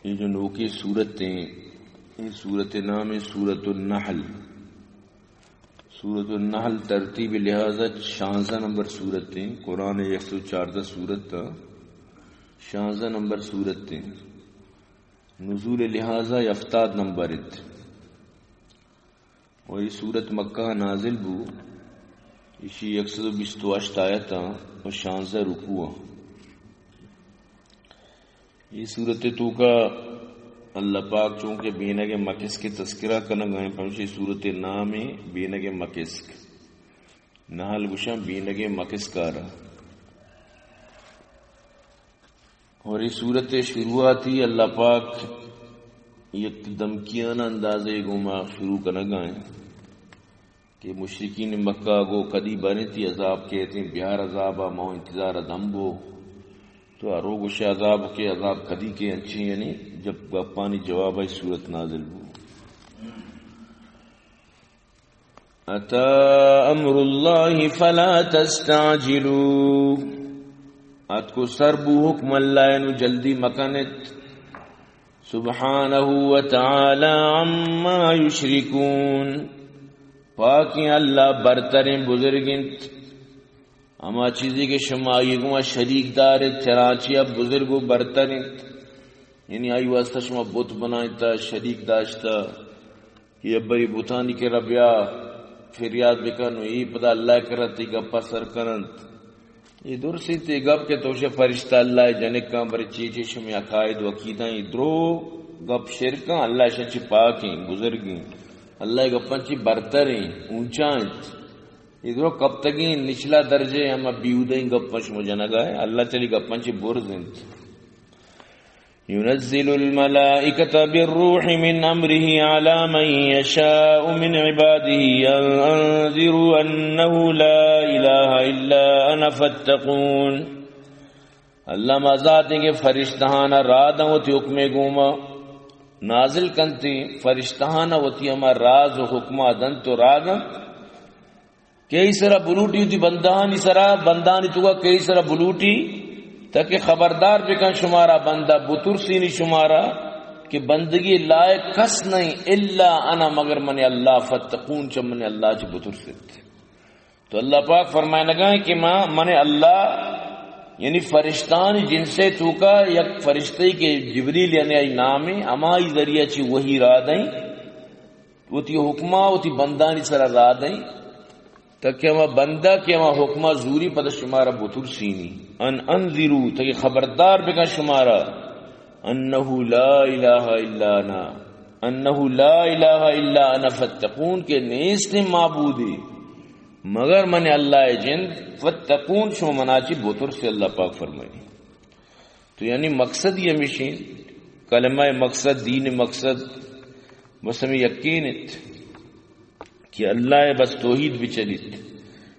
یہ جو نوکی سورت ہیں، یہ سورت نام ہے سورت النحل۔ سورت النحل ترتیب لحاظ شانزدہ نمبر سورت ہیں، قرآن یک سو چاردہ سورت تا، شانزدہ نمبر سورت ہیں۔ نزول لحاظ ہفتاد نمبر ات۔ و یہ سورت مکہ نازل بو، ایشی یک سد و بیست و ہشت آیت و شانزدہ رکوع۔ یہ سورت توکا اللہ پاک چونکہ بینگ مکسک تذکرہ کنگ ہیں، پمشی سورت نام ہے بینگ مکسک۔ نحل گشاں بینگ مکسکارا۔ اور یہ سورت شروعاتی اللہ پاک یک دمکیان اندازے گوما شروع کنگا ہیں کہ مشرکین مکہ گو کدی بنے تی عذاب کے تی بیار عذاب مو انتظار دم بو۔ تو ارو گوشے عذاب کے، عذاب کدی کے انچی، یعنی جب گپانی جواب آئی سورت نازل بو۔ اتى امر الله فلا تستعجلوه۔ اتکو سر بو حکم اللہ نو جلدی مکنت۔ سبحانه وتعالى عما يشركون۔ پاکیں اللہ برتریں بزرگ انت۔ ہما چیزی کہ شما آئی گوما شریک دار انت، چراچی اب بزرگ و برتر انت۔ یعنی آئی واسطہ شما بت بنائیتا، شریک داشتا۔ یہ بری بتانی کرا بیا فریاد بکن و یہ پدا اللہ کرا تی گپا سر کننت۔ یہ درستی تی گپ کہ توشے فرشتہ اللہ جنکاں بری چی چی شمی عقائد و عقیدہ، یہ درو گپ شرکاں، اللہ شچی پاکیں، بزرگیں، اللہ گپاں چی برتریں، اونچا انت۔ یہ درو کپتگیں نچلا درجے ہم بیودیں گپاں شما جنگا ہے، اللہ چلی گپاں چی برز انت۔ ينزل الملائكة بالروح من أمره على من يشاء من عباده أن أنذروا أنه لا إله إلا أنا فاتقون۔ اللہ ما ذات کہ فرشتہانا را دن وتی حکمے گوما نازل کنتی، فرشتہانا وتی ہما راز و حکما دنت و را دنت۔ کئی سرا بلوٹی وتی بندہانی سرا، بندہانی توکا کئی سرا بلوٹی، تاکہ خبردار بکن شمارا، بندہ بترسینی شمارا کہ بندگی لائق کس نہیں الا انا، مگر من اللہ، فاتقون، چہ من اللہ چہ بترسیت۔ تو اللہ پاک فرمائنگا ہے کہ ما، من اللہ، یعنی فرشتانی جنسے توکا یک فرشتے کہ جبریل یعنی آئی نامے، ہمائی ذریعہ چی وحی را دیں، وتی حکما وتی بندانی سرا را دیں، تاکہ ہما بندہ کہ ہما حکما زوری پدا شمارا بترسینی۔ ان انذروا، تاکہ خبردار بکن شمارا، انه لا اله الا انا، انه لا اله الا انا فاتقون، کہ نیست معبودی مگر من اللہ جند، فاتقون، شما منا چی بترس، اللہ پاک فرمائی۔ تو یعنی مقصد یہ ہمیشیں، کلمہ مقصد، دین مقصد، بس ہمیں یقین ات کہ اللہ بس توحید بچلیت،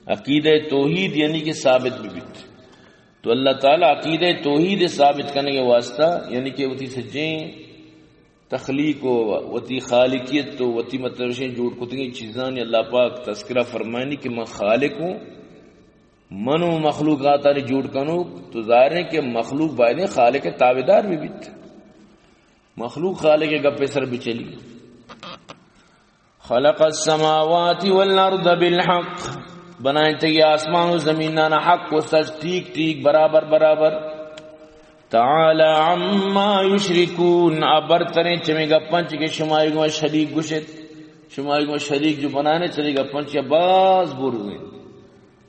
عقیدہ توحید یعنی کہ ثابت ببیت۔ تو اللہ تعالی عقیدہ توحید ثابت کرنے کے واسطہ یعنی کہ وتی سجیں تخلیق و وتی خالقیت و وتی مطلب شیں جوڑ کتگیں چیزانی اللہ پاک تذکرہ فرمائنی کہ من خالق ہوں، من و مخلوقاتانی جوڑ کنوک، تو ظاہر ہے کہ مخلوق باید خالق تابعدار ببیت۔ مخلوق خالق گپے سر بچلی۔ خلق السماوات والارض بالحق، بنائیں تئی آسمان و زمینانا حق و سچ، ٹھیک ٹھیک، برابر برابر۔ تعالی عما یشرکون، آ برتریں چمی گپاں چی کہ شمائی گوما شریک گوشت، شمائی گوما شریک جو بنائیں، چری گپاں چی باز برزیں۔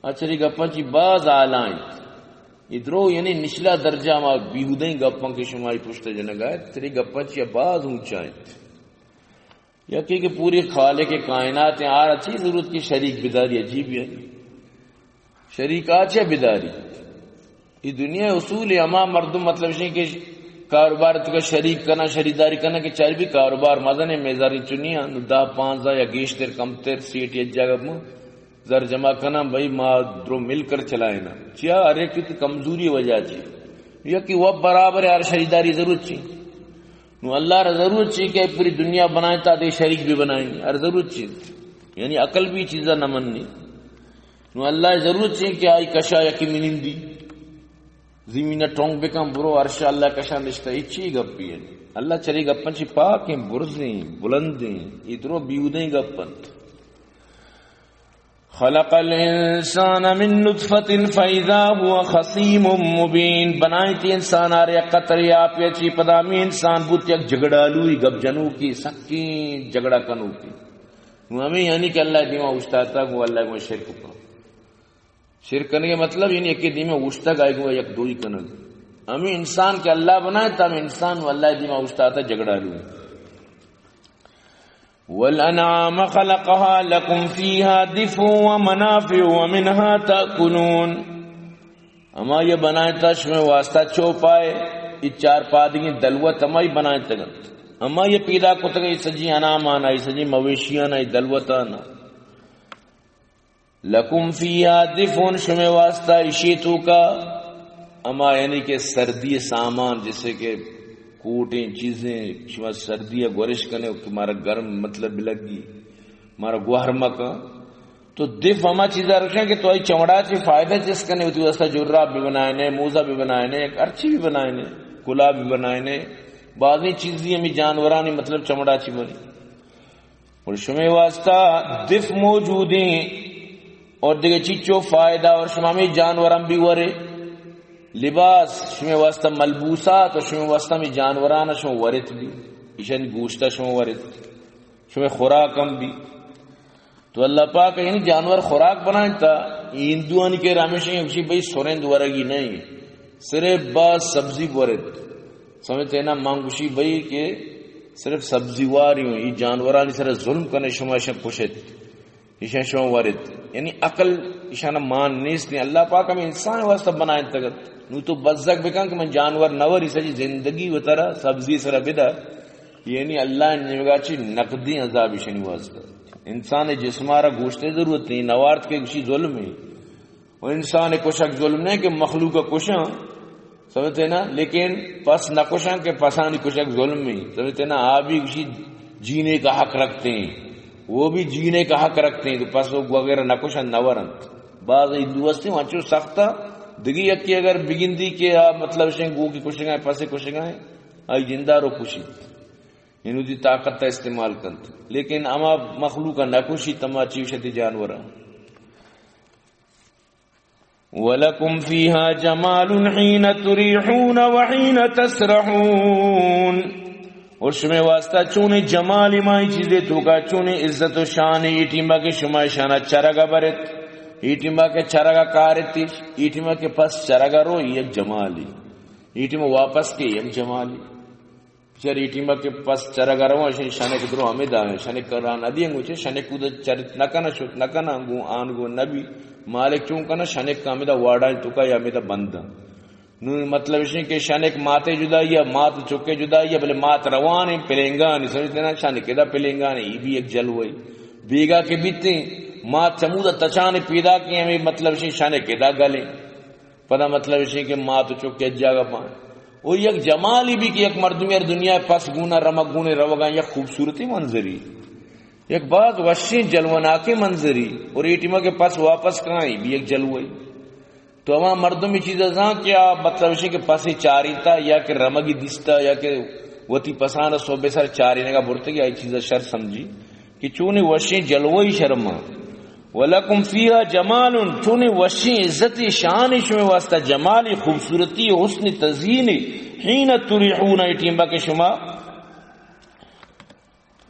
اچری گپاں چی باز اعلیٰ انت۔ اے درو یعنی نچلا درجہ ہما بیہودیں گپاں کہ شما اے پشت جنگا ات، تری گپاں چی باز اونچا انت۔ یکے کہ پوری خالق کائنات ہیں، آرا چی ضرورت کہ شریک بداری؟ عجیب ہے۔ شریک آ چے بداری؟ اے دنیا اصول ہے، ہما مردم مطلب شیں کہ کاروبار تو شریک کنا، شریداری کنا کہ چار بھی کاروبار مزن ہے، میزاری چنی ہے، نو دہ پانزدہ یا گیشتر کمتر سیٹ یک جگہ مو زر جمع کناں، بھئی ما درو مل کر چلائیناں۔ چیا؟ ہر یک کی کمزوری وجہ چی۔ یک کی وب برابر ہے، ہر شریداری ضرورت چی۔ نو اللہ را ضرورت چی کہ پوری دنیا بنائیں تا دے شریک بھی بنائیں، ہر ضرورت چی۔ یعنی عقل بھی چیزا نہ مننی۔ نو اللہ ضرورت چی کہ آئی کشا یکی منندی۔ زمین ٹونگ بکن، برو، عرش اللہ کشان نشتہ، اے چی گپی انت؟ اللہ چری گپن چی پاک انت، برزیں، بلندیں، اے درو بیودیں گپ انت۔ خلق الانسان من نطفة فاذا هو خصيم مبين۔ بنائیت انسان آرے یک قطرے آپے چی، پدا ہمے انسان بوت یک جھگڑالوئی، گپ جنوکی، سکیں جھگڑا کنوکی۔ نو ہمے یعنی کہ اللہ دیما اوشتاتا، گو اللہ گو شرک کن۔ شرک کنگے مطلب یعنی یکے دیما اوشتگ، آئی گو یک دوئی کنگ۔ ہمے انسان کہ اللہ بنائیت، ہمے انسان و اللہ دیما اوشتاتا جھگڑالوئی۔ والأنعام خلقها لكم فيها دفء ومنافع ومنها تأكلون۔ ہمائی بنائیتا شمے واسطہ چوپائے، اے چار پادگیں دلوت ہمائی بنائیتگ انت۔ ہمائی پیدا کتگ، اے سجی انعامان، اے سجی مویشیان، اے دلوتان۔ لکم فیہا دفء، شمے واسطہ اشی توکا ہما یعنی کہ سردی سامان، جیسے کہ کوٹیں چیزیں، شما سردی گورش کنے کہ مارا گرم مطلب لگی، مارا گوہر مکن۔ تو دفء ہما چیزا رکھیں کہ تو آئی چمڑا چی فائدہ چست کنے، وتی واسطہ جراب بھی بنائینے، موزہ بھی بنائینے، ہرچی بھی بنائینے، کلا بھی بنائینے، بعضی چیزی ہمیں جانورانی مطلب چمڑا چی بنی۔ اور شمے واسطہ دفء موجودیں اور دگہ چیچو فائدہ، اور شما ہمیں جانوراں بھی ورے۔ لباس، شمے واسطہ ملبوسات، اور شمے واسطہ ہمیں جانوراں شما ورت بھی، ایشانی گوشتا شما ورت، شمے خوراک ہم بھی۔ تو اللہ پاک یعنی جانور خوراک بنائیں تا، ہندوانی کہ رمیش ہیں، گوشی بھئی سرند ورگی نہیں، صرف با سبزی ورت۔ سمجھتے ہیں نا، مان گوشی بھئی کہ صرف سبزی واری ہوں، یہ جانورانی سر ظلم کنے، شما ایشاں کشت، ایشاں شما ورت۔ یعنی عقل ایشاں مان نیست۔ اللہ پاک ہمیں انسان واسطہ بنائیں تگت۔ نو تو بزگ بکن کہ من جانور نہ وری، سجی زندگی و ترا سبزی سر بدا۔ یعنی اللہ نیمگا چی نقدی عذاب ایشانی واسطہ۔ انسان جسمارا گوشتے ضرورت نہیں، نوارت کے گوشی ظلم ہے۔ و انسان کشک ظلم نہیں کہ مخلوق کشاں، سمجھتے نا؟ لیکن پس نہ کشاں کہ پسانی کشک ظلم نہیں، سمجھتے نا؟ آپ بھی گوشی جینے کا حق رکھتے ہیں، وہ بھی جینے کا حق رکھتے ہیں، تو پس وہ وغیرہ نہ کشاں، نہ ورنت۔ بعض ہندو ہستے ہیں، انچو سخت ہیں، دگی یکی اگر بگندی کہ آ مطلب شیں گو کی کشگائیں، پسے کشگائیں، آئی جندہ رو کشی۔ انو دی طاقت تا استعمال کنت۔ لیکن اما مخلوق نہ کشی، تما چیوشتی جانور۔ ولکم فیہا جمال حین تریحون وحین تسرحون۔ اور شمے واسطہ چونیں جمال مائی چیزے توکا، چونیں عزت و شان، ای ٹیما کہ شما شانا چرگا برت، ای ٹیما کہ چرگا کارت، ای ٹیما کہ پس چرگا رو، یک جمالی۔ ای ٹیما واپس کے، یک جمالی۔ چر ای ٹیما کہ پس چرگا رواں، شن-، شنک درو ہمے دا، شنک کرا ندی انگو چے، شنک کود چرت نہ کنا، شت نہ کنا، گو آن گو نبی۔ مالک چون کنا، شنک کا ہمے دا واڑا توکا یا ہمے دا بند۔ نو مطلب شن کہ شنک ماتے جدائی یا مات چکے جدائی یا، بلے مات روان ہیں، پلینگانی، سمجھتے نا، شنک دا پلینگانی، یہ بھی ایک جلوہ ہے۔ بیگا کے بیتے، مات چمودا تچانے پیدا کے ہمیں مطلب شن شنک دا گلے۔ پدا مطلب اش کہ مات و چک یک جاگہ باں۔ او یک جمالی بھی کہ یک مردمی ہر دنیا پس گونا رمگ گونے روگاں، یک خوبصورتی منظری، یک باز وشیں جلوناکیں منظری۔ اور اے ٹیما کہ پس واپس کائیں بھی یک جلوئی۔ تو ہما مردمی چیز زان کہ آ مطلب اش کہ پسی چاریتا یا کہ رمگی دیستا یا کہ وتی پسان صوبے سر چارینگا برتگی، آئی چیز شر سمجھی۔ کہ چونیں وشیں جلوئی شرما۔ ولکم فیہا جمال، چونیں وشیں عزتی شانی شمے واسطہ، جمالی خوبصورتی حسن تزئینی، حین تریحون، اے ٹیما کہ شما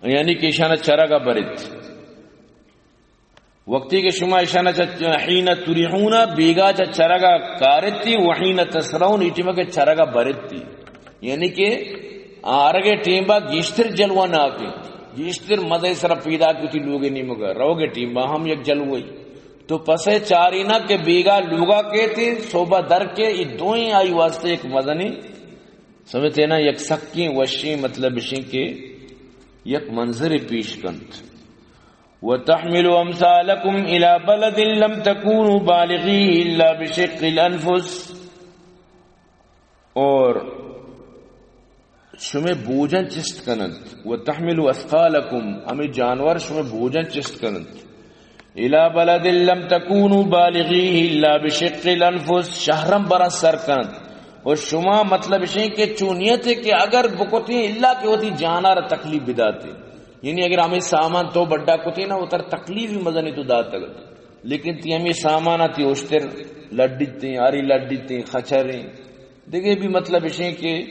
یعنی کہ شانا چرگا برت۔ وقتی کہ شما ایشانا چہ حین تریحون، بیگا چہ چرگا کارتی، و حین تسرحون، ای ٹیما کہ چرگا برتی۔ یعنی کہ آرگے ٹیما گیشتر جلوہ ناکیں، گیشتر مزے سرا پیدا کتی لوگے نیمگا، روگے ٹیما ہم یک جلوئی۔ تو پسے چارینا کہ بیگا لوگا کیتی، صوبہ در کے، ای دوئیں آئی واسطے یک مزنی، سمجھتے نا، یک سکیں وشیں مطلب اشیں کہ یک منظر پیش کنت۔ وتحمل امثالکم الی بلد لم تکونوا بالغیہ الا بشق الانفس۔ اور شمے بوجن چست کننت۔ وتحمل اثقالکم، ہمے جانور شمے بوجن چست کننت۔ الی بلد لم تکونوا بالغیہ الا بشق الانفس، شہرم برا سر کنت۔ و شما مطلب اشیں کہ چو نیت ہے کہ اگر بکتیں الا کہ وتی جانا را تکلیف بداتے، یعنی اگر ہمیں سامان تو بڈا کتیں نا، وتر تکلیف بھی مزنی تو داتگ، لیکن تی ہمیں سامان تی اشتر لڈیتیں، ہری لڈیتیں، خچریں، دیگہ بھی مطلب اشیں کہ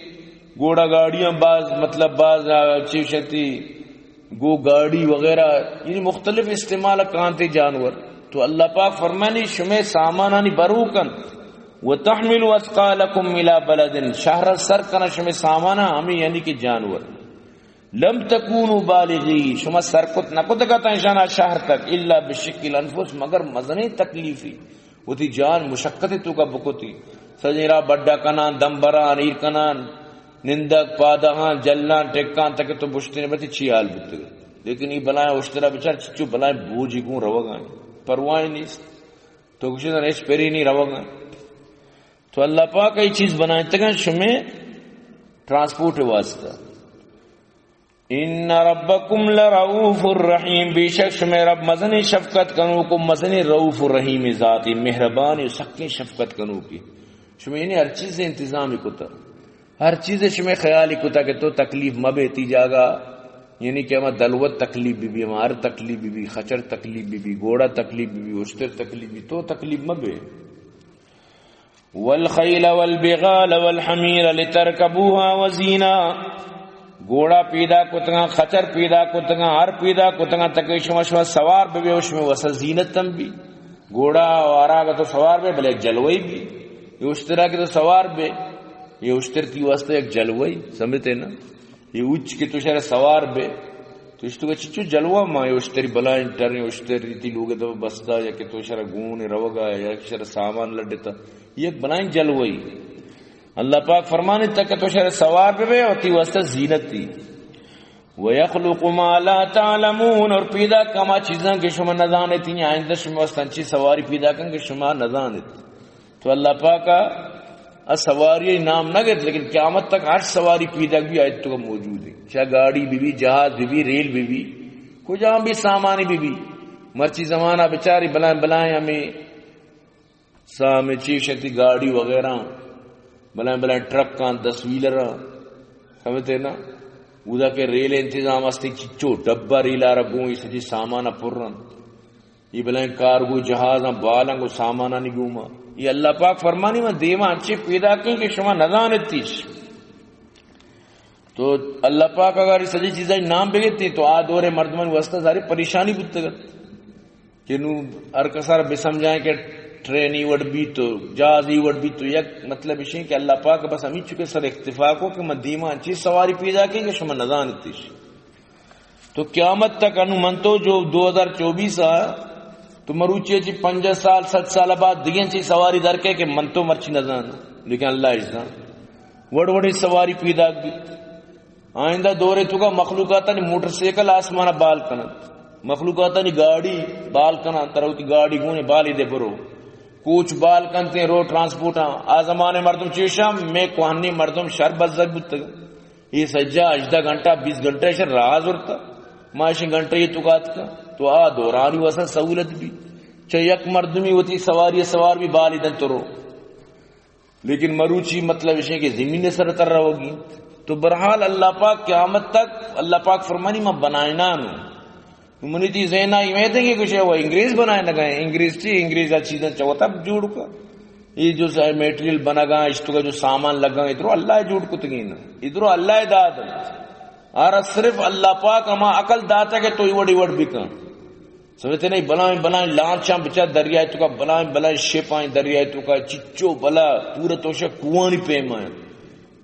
گھوڑا گاڑیاں باز، مطلب باز، آ، چیز تی گو گاڑی وغیرہ، یعنی مختلف استعمال کانتے جانور۔ تو اللہ پاک فرمانی، شمے سامانانی برو کن، وتحملوا اثقالکم الی بلد، شہر سر کنا شمے سامانا ہمیں یعنی کہ جانور۔ لم تکونوا بالغی، شما سر کت نہ کتگا تا انشانا شہر تک، الا بشق الانفس، مگر مزنیں تکلیفی، وتی جان مشقت توکا بکتی، سجیں را بڈا کنان، دم بران، ایر کنان، نندگ، پادہان، جلان، ٹکان تک تو بشتنے بتی چی حال بوتگ۔ لیکن ای بلائیں اشترا بچار چچو بلائیں بوجی گون روگا، پرواہ نیست۔ تو گوشے نا ہچ پری نہیں روگا۔ تو اللہ پاک ای چیز بنائیں تگن شمے ٹرانسپورٹ واسطہ۔ ان ربکم لرؤوف الرحیم، بے شک شمے رب مزنیں شفقت کنوک و مزنیں رؤوف الرحیم ذاتی، مہربان و سکیں شفقت کنوکی۔ شمے یعنی ہر چیز انتظام کتا، ہر چیز شمے خیال کتا کہ تو تکلیف مبے تی جاگا، یعنی کہ ہما دلوت تکلیف بی بی، ہما ہر تکلیف بی بی، خچر تکلیف بی بی، گھوڑا تکلیف بی بی، اشتر تکلیف بی، تو تکلیف مبے۔ والخیل والبغال والحمیر لترکبوها وزینہ، گھوڑا پیدا کتگاں، خچر پیدا کتگاں، ہر پیدا کتگاں تکہ شما، شما سوار ببے و شما وسا زینت ہم بی۔ گھوڑا و ہراگا تو سوار بے بلے یک جلوئی بی، یہ اشترا کہ تو سوار بے، یہ اشتر تی واسطہ یک جلوئی، سمجھتے نا؟ یہ اچ کہ تو شر سوار بے، تو اشتو کا چچو جلوہ ما، یہ اشتری بلائیں ٹریں، اشتری تی لوگ دو بستا، یا کہ تو شر گون روگا، یا شر سامان لڈتا، یہ ایک بلائیں جلوئی۔ اللہ پاک فرمانے تک تو شر سوار بے اور تی واسطہ زینت تی۔ وَيَخْلُقُ مَا لَا تَعْلَمُونَ، اور پیدا کما چیزاں کہ شما نزانت، یعنی آئندہ شما واسطہ انچی سواری پیدا کن کہ شما نزانت۔ تو اللہ پاک ء سواری نام نہ گت، لیکن قیامت تک ہر سواری پیداک بی آیت تو موجود ہے، چاہے گاڑی بی بی، جہاز بی بی، ریل بی بی، کجام بھی سامانی بی بی۔ مرچی زمانہ بچاری بلائیں بلائیں ہمیں سا ہمیں چیز شتی گاڑی وغیرہ، بلائیں بلائیں ٹرکاں، دس ویلراں، سمجھتے نا؟ اودا کہ ریل انتظام استی، چچو ڈبہ ریل آ رگوں، یہ سجی سامان پرن۔ یہ بلائیں کارگو جہازاں بالنگ و سامانانی گوما۔ یہ اللہ پاک فرمانی، من دیما انچے پیدا کیں کہ شما نزانتیش۔ تو اللہ پاک اگر یہ سجی چیزاں نام بگتی تو آ دور مردمانی واسطہ ساری پریشانی بوتگت۔ کہ نو ہر کسار بسمجھائیں کہ ٹرین ای وڑ بی تو، جہاز ای وڑ بی تو، یک مطلب اشیں کہ اللہ پاک بس ہمیں چکے سر اکتفا کو کہ من دیما انچی سواری پیدا کیں کہ شما نزانتیش۔ تو قیامت تک انو من تو جو دو ہزار چوبیس آ، تو مروچی چی پنجاہ سال، سد سال بعد دیگه چی سواری در کے کہ من تو مرچی نزان، لیکن اللہ اش زان۔ وڑ وڑی سواری پیدا بی۔ آئندہ دورے تو کا مخلوقاتانی موٹر سائیکل آسمان بال کنت، مخلوقاتانی گاڑی بال کنت، تروتی گاڑی گونے بالی دے برو، کوچ بال کنتے رو ٹرانسپورٹ۔ آ زمانے مردم چیشا، میں کوہنی مردم شر بزگ بوتگ۔ یہ سجا ہژدہ گھنٹہ، بیست گھنٹہ شر راہ زرتا۔ ما اشی گھنٹہ یہ تو کات کا۔ تو آ دورانی واسا سہولت بی۔ چہ یک مردمی وتی سواری سوار بی بالی دن تو رو۔ لیکن مروچی مطلب اشیں کہ زمین سر تر روگی۔ تو برحال اللہ پاک قیامت تک، اللہ پاک فرمانی، من بنائنا نو۔ منی تی ذہن آئی میں دیں کہ کچھ ہے وہ انگریز بنائے نہ گئے۔ انگریز چی؟ انگریز آ چیزاں چوتا جوڑ کا۔ یہ جو سا میٹریل بنا گا، اشتو کا جو سامان لگا، ادھرو اللہ جوڑ کتگی نا، ادھرو اللہ داد۔ آرا صرف اللہ پاک ہما عقل داتا کہ تو یہ وڑی وڑ بکن۔ سمجھتے نہیں؟ بلائیں بلائیں لانچاں بچا دریائے تو کا، بلائیں بلائیں شپائیں دریائے تو کا، چچو بلا پورا توشا کوانی پیما ہے۔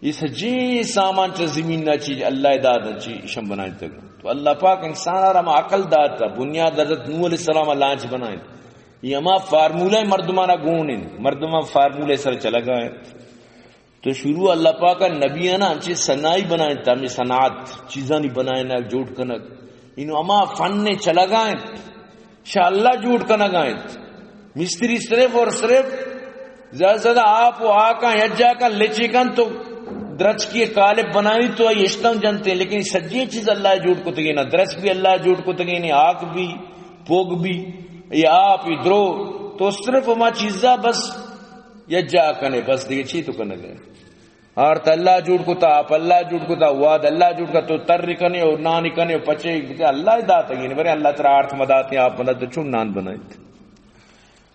یہ سجی سامان چا زمین نا چیز اللہ داد چی اشم بنائیں تک۔ تو اللہ پاک انسان آرا ہما عقل داتا، بنیاد حضرت نوح علیہ السلام لانچ بنائیں۔ یہ ہما فارمولہ مردمانا گون ہیں، مردمان فارمولہ سر چلگا ہیں۔ تو شروع اللہ پاک ء نبیانا انچیں صناعی بنائینت، ہمے صنعت، چیزانی بنائینگ، جوڑ کنگ، انو ہما فن چلگا انت، شاء اللہ جوڑ کنگا انت۔ مستری صرف اور صرف زیادہ زیادہ آپ و آکاں یجا کن لچی کن تو درچکی قالب بنانی تو آئی اشتم جنتے، لیکن سجی چیز اللہ جوڑ کتگی نا، درچک بھی اللہ جوڑ کتگی نے، آک بھی، پوگ بھی، اے آپ، اے درو، تو صرف ہما چیزا بس یجا کنے، بس دیگہ چی تو کنگے؟ آرت اللہ جوڑ کتا، آپ اللہ جوڑ کتا، واد اللہ جوڑ کتا، تو تر کنے او نان کنے او پچے، اللہ داتگی، برے اللہ ترا آرت مداتے، آپ مداتے، تو چون نان بنائیت؟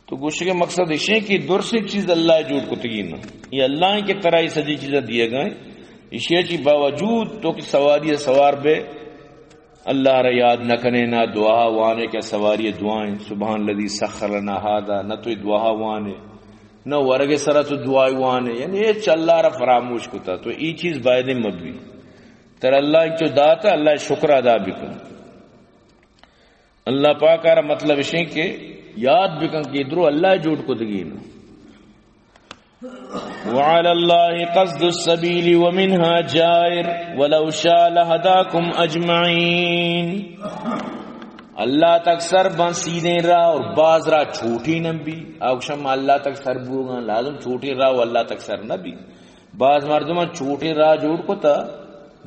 تو گوشگ ءِ مقصد ایشیں کہ درسیں چیز اللہ جوڑ کتگی نا۔ یہ اللہ ہیں کہ ترا یہ سجی چیزاں دیے گئے۔ ایشی چی باوجود تو کہ سواری سوار بے، اللہ را یاد نہ کنے، نہ دعا وانے کہ سواری دعائیں، سبحان الذی سخر لنا هذا، نہ تو دعا وانے، نہ ورگ سرا تو دعا وانے، یعنی یہ چ اللہ را فراموش کتا۔ تو یہ چیز باید مبی۔ تر اللہ انچو داتا، اللہ شکر ادا بکن۔ اللہ پاک آرا مطلب اشیں کہ یاد بکن کہ درو اللہ جوڑ کتگی نا۔ وعلى الله قصد السبيل ومنها جائر ولو شاء لهداكم أجمعين۔ اللہ تک سر بن سیدھیں راہ اور باز راہ چھوٹی نہ بی۔ آوشم اللہ تک سر بوگا لازم چھوٹی راہ و اللہ تک سر نہ بی۔ باز مردمان چھوٹی راہ جوڑ کتا،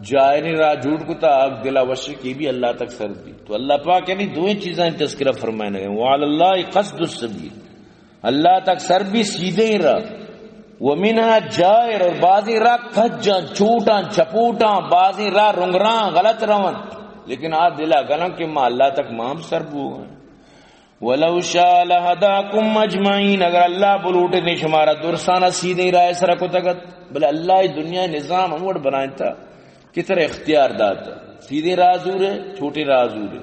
جائریں راہ جوڑ کتا، آگ دلا وشی کی بھی اللہ تک سر بی۔ تو اللہ پاک یعنی دوئیں چیزاں تذکرہ فرمائے نگے۔ وعلى الله قصد السبيل، اللہ تک سر بی سیدھیں راہ، ومنها جائر، اور بازیں راہ کھجاں، چھوٹاں، چپوٹاں، بازیں راہ رنگراں، غلط روان، لیکن آ دلا گلن کہ ما اللہ تک مام سر بو ہیں۔ ولو شاء لهداكم أجمعين، اگر اللہ بلوٹے نے شمارا درسانا سیدھیں راہ سر کتگت، بلے اللہ دنیا نظام ہم وڑ بنائیں تا کہ تر اختیار داتا۔ سیدھیں راہ زورے، چھوٹیں راہ زورے۔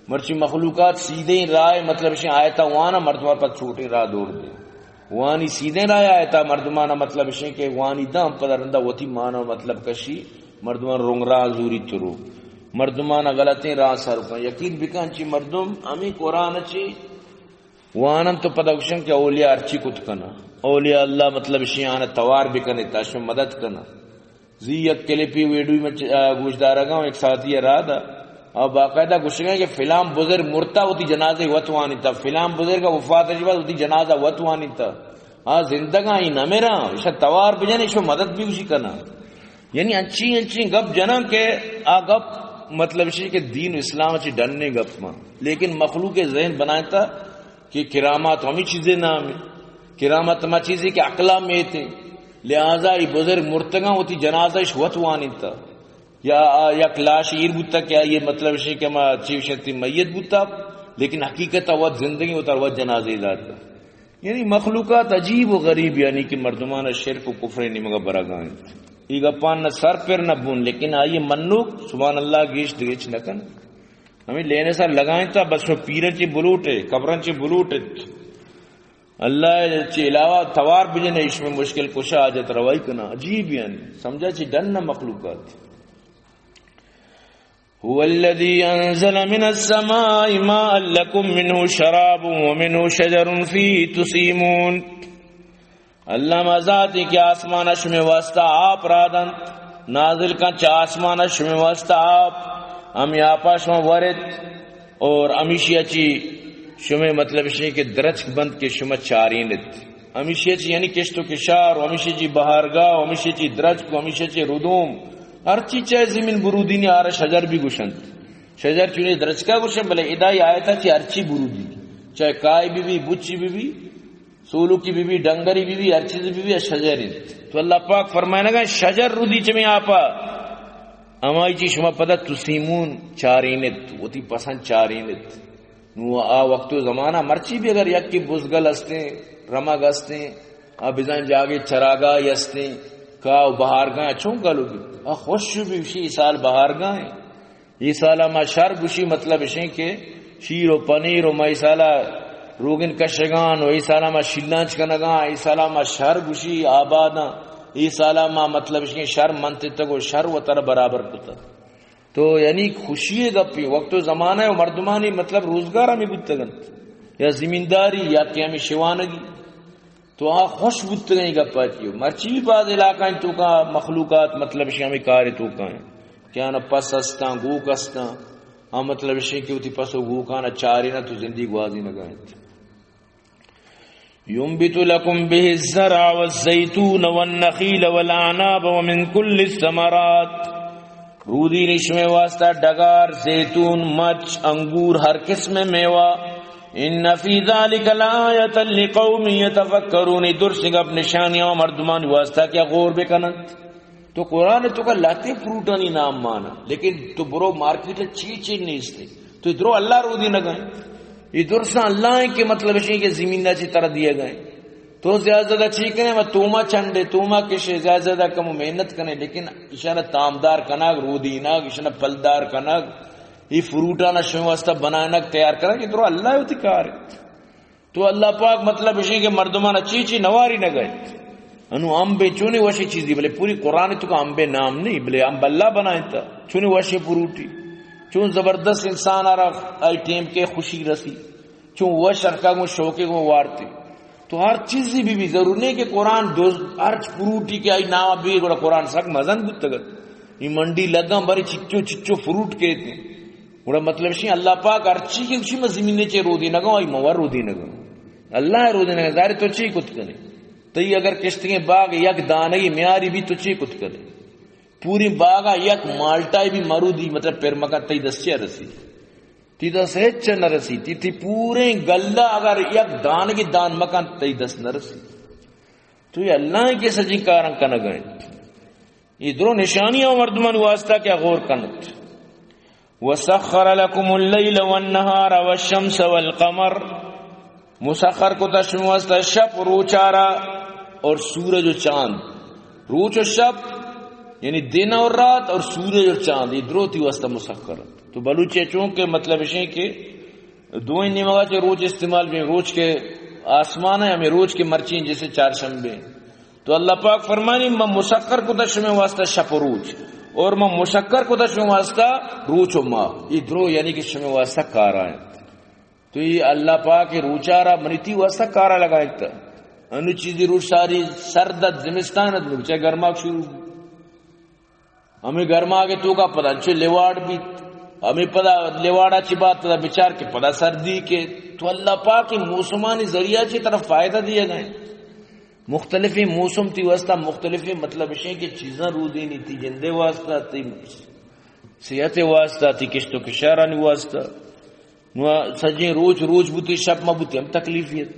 مرچی مخلوقات سیدھیں راہ، مطلب شیں آیتا وانا مردمان پر چھوٹیں راہ دور دے۔ وانی سیدھیں راہ آیتا مردمانا مطلب شیں کہ وانی دم پدا رندا وتی مانا مطلب کشی، مردمان رنگ راہ زوری ترو۔ مردمان غلطیں راہ سر کن۔ یقین بکن چی مردم ہمیں قرآن چی وانن تو پدا گوشن کہ اولیاء ہرچی کت کنا۔ اولیاء اللہ مطلب شیں آنا توار بکنے تا شو مدد کنا۔ زی یک کلپی ویڈیو میں چ-، آ، گوش دارگا ہوں، ایک ساتھی ہے رہا تھا۔ اور باقاعدہ گوشگا کہ فلان بزرگ مرتا، وتی جنازے وت وانیتا، فلان بزرگ وفات شبا، وتی جنازہ وت وانیتا۔ آ زندگاں، ای نہ مراں، ایشا توار بجن، ایشو مدد بھی اسی کنا۔ یعنی انچی انچی گپ جناں کہ آ گپ مطلب شی کہ دین اسلام چی ڈنے گپ ماں، لیکن مخلوق ذہن بنائیتا کہ کرامات ہمیں چیزیں نام ہے۔ کرامت ہما چیزیں کہ عقلا میت ہیں، لہذا ای بزرگ مرتگاں وتی جنازہ اش وت وانیتا۔ یا آ یک لاش ایر بوتا کہ آئی مطلب شی کہ ما چیو شتی میت بوتا، لیکن حقیقت وت زندگی وتا وت جنازے داتا۔ یعنی مخلوقات عجیب و غریب، یعنی کہ مردمان شرک و کفر نیمگا برگا انت۔ ای گپان نہ سر پر نہ بون، لیکن آئی منوک سبحان اللہ گیش دگچ نہ کن۔ ہمیں لینے سر لگائیں تا بس شو پیرن چی بلوٹے، قبرن چی بلوٹے۔ اللہ چی علاوہ توار بجنے، اس میں مشکل کشا حاجت روائی کنا۔ عجیب یعنی، سمجھا چی ڈن نہ مخلوقات۔ هو الذي أنزل من السماء ماء لكم منه شراب ومنه شجر فيه تسيمون۔ اللہ ما ذاتی کہ آسمان شمے واسطہ آپ را دنت، نازل کن چہ آسمان شمے واسطہ آپ، ہم آپا شما ورت، اور ہمیشی چی شمے مطلب شی کہ درچک بند کہ شما چارینت۔ ہمیشی چی یعنی کشت و کشار، و ہمیشی چی بہارگاہ، و ہمیشی چی درچک، و ہمیشی چی ردوم، ہر چی چاہے زمین برودینی آرا شجر بھی گوشنت۔ شجر چونی درچکا گوشن، بلے ادا ای آیتا چی ہر چی برودی، چاہے کائی بی بی، بچی بی بی، سولوکی بی بی، ڈنگری بی بی، ہر چیز بی بی، شجر انت۔ تو اللہ پاک فرمائنگا شجر رودی چمی آپا، ہمائی چی شما پدا تسیمون چارینت، وتی پسند چارینت۔ نو آ وقت و زمانہ مرچی بھی اگر یکی بزگل ہستیں، رمگ ہستیں، آ بزن جاگے چراگاہ ہستیں، کا و بہارگاہ چون گلو بھی، آ خوش بھی شی سال بہارگاہ ہیں۔ ای سالا ما شر گوشی، مطلب اشیں کہ شیر و پنیر و ما ای سالا روگن کشگان و ای سالا ما شیلانچ کنگان، ای سالا ما شر گوشی آباداں، ای سالا ما مطلب اشیں شر منتتگ و شر وتر برابر کتگ۔ تو یعنی خوشی گپی وقت و زمانہ و مردمانی مطلب روزگار ہمیں بوتگنت یا زمینداری یا کہ ہمیں شوانگی۔ تو آ خوش بوتگیں گپا چیو۔ مرچی بھی بعض علاقہ ہیں تو کا مخلوقات مطلب شی ہمیں کار تو کا ہیں کہ آنا پس ہستاں، گوک ہستاں، آ مطلب شی کہ وتی پس و گوکانا چارے نہ تو زندگی گوازی نہ گائیں۔ ينبت لكم به الزرع والزيتون والنخيل والأعناب ومن كل الثمرات۔ رودی نی شمے واسطہ ڈگار، زیتون، مچ، انگور، ہر قسم میوہ۔ ان فی ذلک لآیۃ لقوم یتفکرون، درسیں گپ نشانی آ مردمانی واسطہ کہ غور بکننت۔ تو قرآن توکا لہتیں فروٹانی نام مانا، لیکن تو برو مارکیٹ چی چی نیست۔ تو درو اللہ رودینگا ایں۔ یہ درساں اللہ ایں کہ مطلب اشیں کہ زمین دا چی ترا دیگا ایں۔ تو زیادہ زیادہ چی کنے، ما توما چنڈے، توما کشے، زیادہ زیادہ کم محنت کنے، لیکن اشانا تامدار کنگ، رودینگ، اشانا پلدار کنگ، یہ فروٹانا شمے واسطہ بنائنگ، تیار کنگ، یہ درو اللہ ہوتی کار ہے۔ تو اللہ پاک مطلب اشیں کہ مردمانا چی چی نواری نگا ایں۔ انو امبے چونی وشی چیزی، بلے پوری قرآن توکا امبے نام نہیں، بلے امب اللہ بنائینتا۔ چونی وشی فروٹی، چون زبردست انسان آرا آئی ٹیم کے خوشی رسی، چون وش ہرکا گوں شوقے گوں وارتی۔ تو ہر چیزی بھی، بھی ضرور نہیں کہ قرآن دو ہر فروٹی کہ آئی نام بھی گڑا قرآن سک مزن بوتگت۔ یہ منڈی لگا بری چچو چچو فروٹ کہتے ہیں۔ گڑا مطلب شی اللہ پاک ہر چی کہ شی میں زمین چے رودینگا، آئی مور رودینگا۔ اللہ رودینگا، ظاہر تو چی کت کنے؟ تئی اگر کشتگیں باغ یک دانگی میاری بھی تو چی کت کنے؟ پوری باغا یک مالٹائی بھی مرودی، مطلب پر مکن، تئی دست چے رسی؟ تی دست ہچ نہ رسی۔ تی، تی پوریں گلہ اگر یک دانگی دان مکن، تئی دست نہ رسی۔ تو یہ اللہ کے سجی کارن کنگا ایں۔ یہ درو نشانی آ مردمان واسطہ کیا غور کنت۔ وسخر لكم الليل والنهار والشمس والقمر، مسخر کتا شما واسطہ شپ و روچارا اور سورج و چاند۔ روچ و شپ یعنی دن اور رات اور سورج اور چاند، یہ درو تی واسطہ مسخر۔ تو بلوچی چونکہ مطلب اشیں کہ دوئیں نیمگا چے روچ استعمال بیں، روچ کے آسمان ہے، ہمیں روچ کے مرچیں جیسے چارشنبے۔ تو اللہ پاک فرمانی، من مسخر کتا شمے واسطہ شپ و روچ، اور من مسخر کتا شمے واسطہ روچ و ماہ۔ یہ درو یعنی کہ شمے واسطہ کارا ایں۔ تو یہ اللہ پاک روچارا منی تی واسطہ کارا لگائیں تا۔ انو چیزی روچ ساری سرد ات، زمستان ات، چاہے گرماک شروع۔ ہمیں گرماگ توکا پدا انچو لیواڑ بیت، ہمیں پدا لیواڑا چی بات پدا بچار کہ پدا سردی کے۔ تو اللہ پاک موسمانی ذریعہ چی طرف فائدہ دیگا ایں۔ مختلفیں موسم تی واسطہ مختلفیں مطلب اشیں کہ چیزاں رودینی تی جندے واسطہ، تی صحت واسطہ، تی کشت و کشارانی واسطہ۔ نو سجیں روچ روچ بوتی، شپ مہ بوتی، ہم تکلیفی ات۔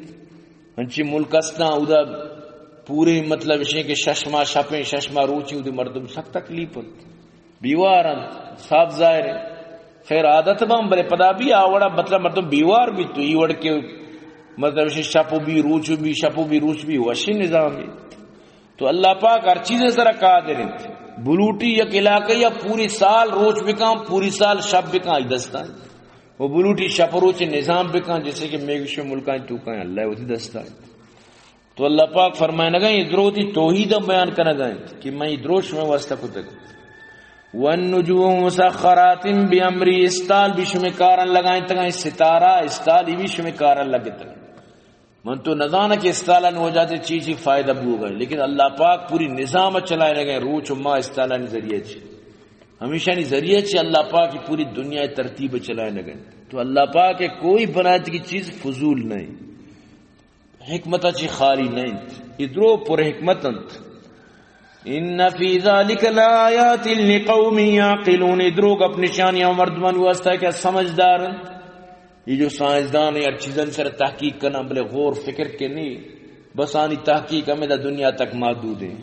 انچی ملک استاں، اودا پورے مطلب اشیں کہ شش ماہ شپیں، شش ماہ روچیں، اودے مردم سک تکلیف انت، بیوار انت، صاف ظاہر ہے۔ خیر عادت بم، بلے پدا بھی آ وڑا مطلب مردم بیوار بیت، تو ای وڑ کے مطلب اشیں شپ و بی روچ و بی، شپ و بی روچ بی، وشی نظام بیت۔ تو اللہ پاک ہر چیز سرا قادر انت۔ بلوٹی یک علاقہ یا پوری سال روچ بکاں، پوری سال شپ بکاں، ای دستان۔ و بلوٹی شپ روچ نظام بکاں، جیسے کہ میگشو ملکان توکاں، اللہ وتی دستان۔ تو اللہ پاک فرمائنگا ایں، یہ درو تی توحید بیان کنگا ایں کہ من یہ درو شمے واسطہ کتگ۔ والنجوم مسخرات بامری، استال بھی شمے کارن لگائیں تگا، ستارہ استال بھی شمے کارن لگتگ۔ من تو نزاناں کہ استالانی وجہ تے چی چی فائدہ بوگا، لیکن اللہ پاک پوری نظام چلائنگا ایں، روچ و ماہ استالانی ذریعہ چی، ہمیشانی ذریعہ چی اللہ پاک پوری دنیا ترتیب چلائنگا ایں۔ تو اللہ پاک کوئی بنائت کی چیز فضول نہیں، حکمت چی خالی نہیں، ادرو پر حکمت انت۔ ان فی ذلک لآیات لقوم یعقلون، ادرو گپ نشانی آ مردمان واسطہ کہ سمجھدار انت۔ یہ جو سائنسدان ہیں، ہر چیزن سر تحقیق کناں، بلے غور فکر کے نہیں، بس آنی تحقیق ہمیں دا دنیا تک محدود ہیں۔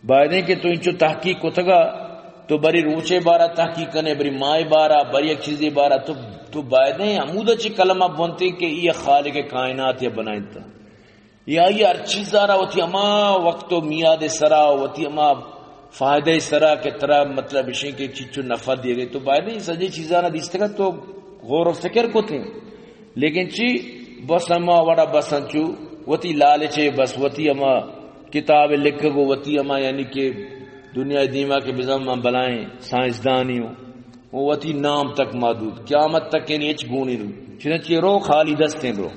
بایدیں کہ تو انچو تحقیق کتگا، تو بری روچے بارا تحقیق کنے، بری ماہ بارا، بری یک چیزے بارا، تو، تو بایدیں ہمودا چی قلمہ بنتے کہ یہ خالق کائنات یا بنائنتا۔ یا یہ ہر چیز آرا وتی ہما وقت و میاد سرا، وتی ہما فائدہ سرا کہ ترا مطلب اشیں کہ چچو نفع دیگے، تو بایدیں سجے چیزانا دیستگا تو غور و فکر کتیں۔ لیکن چی؟ بس ہما وڑا بس انچو وتی لالچے، بس وتی ہما کتاب لکھگ و وتی ہما یعنی کہ دنیا دیما کہ بزن من بلائیں سائنسدانی ہوں، و وتی نام تک محدود، قیامت تک یعنی ہچ گونی رو، چنانچہ رو خالی دستیں رو۔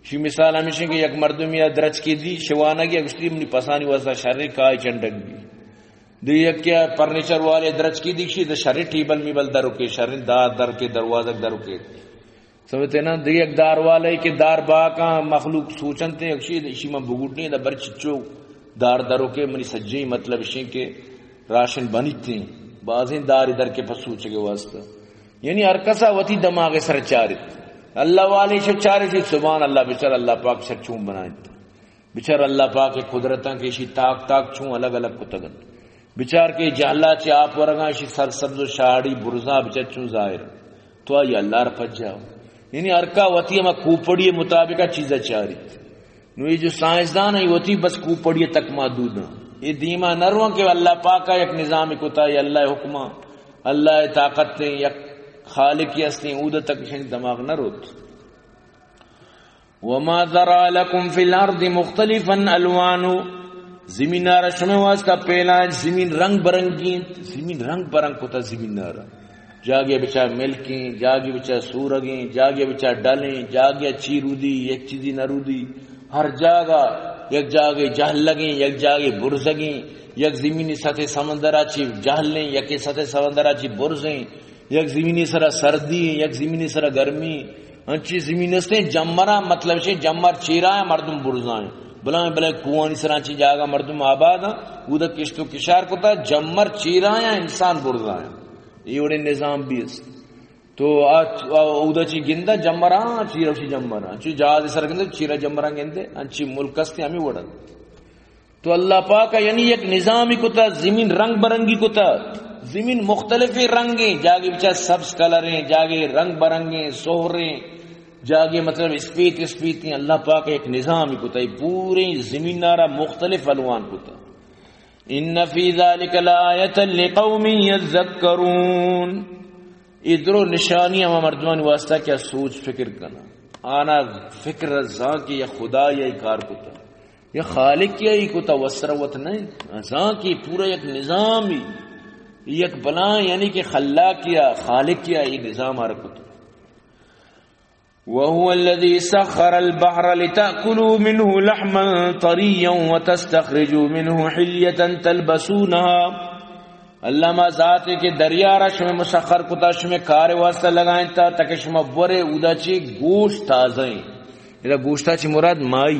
شی مثال ہمیشیں کہ یک مردمی درچکی دی شوانگی، گشتی منی پسانی واسطہ شریں کائی چنڈگ بی۔ دی یک فرنیچر والے درچکی دی، شی شریں ٹیبل میبل درو کے، شریں دار در کے، دروازگ درو کے۔ سمجھتے نا؟ دیگہ یک دار والے کہ دار باکاں مخلوق سوچنتے، اکشی اشی من بگوٹنی، دا بر چچو دار درو کے منی سجیں مطلب اشیں کہ راشن بنیتیں، بازیں داری در کے پس سوچگے واسطہ۔ یعنی ہر کسا وتی دماغ سر چارت۔ اللہ والے شو چارے شو، سبحان اللہ، بچار اللہ پاک شر چون بنائیں۔ بچار اللہ پاک قدرتاں کہ شی تاک تاک چون الگ الگ کتگن۔ بچار کہ جہلا چہ آپ ورگاں شی سر سبز و شاڑی برزاں بچار چون ظاہر۔ تو آئی اللہ را پجاؤ۔ یعنی ہر کا وتی ہما کوپڑی مطابقہ چیزا چاری۔ نو یہ جو سائنسدان ہیں، وتی بس کوپڑی تک محدود ہیں۔ یہ دیما نہ رواں کہ اللہ پاکا یک نظام کتا، یا اللہ حکمہ، اللہ طاقت ہیں، یک خالق ہستیں، اود تک شنی دماغ نہ روت۔ وما ذرأ لكم في الأرض مختلفا ألوانه، زمین را شمے واسطہ پیلائیں، زمین رنگ برنگی انت، زمین رنگ برنگ کتا زمین را۔ جاگے بچا ملکیں، جاگے بچا سورگیں، جاگے بچا ڈلیں، جاگے چی رودی، یک چیزی نہ رودی۔ ہر جاگہ، یک جاگے جہلگیں، یک جاگے برزگیں، یک زمینی سطح سمندرا چی جہلیں، یکے سطح سمندرا چی برزیں، یک زمینی سرا سردی، یک زمینی سرا گرمی۔ انچی زمین استیں جمرا، مطلب شے جمر چیرا مردم برزائیں۔ بلائیں بلائیں کوہانی سرا چی جاگہ مردم آباد ہیں، اودا کشت و کشار کتا، جمر چیرا انسان برزائیں۔ یہ وڑے نظام بھی است۔ تو آ، آ، اودا چی گندا جمرا، چیرا چی جمرا۔ چی جہاز سر گندے، چیرا جمرا گندے، انچی ملک استے ہمیں وڑا۔ تو اللہ پاک یعنی یک نظامی کتا، زمین رنگ برنگی کتا، زمین مختلف رنگیں، جاگے بچا سبز کلریں، جاگے رنگ برنگیں، سہریں، جاگے مطلب اسپیت اسپیتیں۔ اللہ پاک یک نظامی کتا، یہ پورے زمین را مختلف الوان کتا۔ ان فی ذلک لآیۃ لقوم یذکرون۔ یہ درو نشانی ہما مردمانی واسطہ کہ سوچ فکر کنا، آنا فکر زان کہ یا خدا یا کار کتا۔ یا خالق یا ای کتا وسروت نہیں، زان کہ پورا یک نظامی، یک بلان یعنی کہ خلاق یا خالق یا ای نظام آر کتا۔ وهو الذي سخر البحر لتأكلوا منه لحما طريا وتستخرجوا منه حلية تلبسونها۔ اللہ ما ذاتے کہ دریا را شمے مسخر کتا، شمے کار واسطہ لگائیں تا، تاکہ شما بورے اودا چی گوشت تازہ ہیں۔ ادا گوشتا چی مراد مائی۔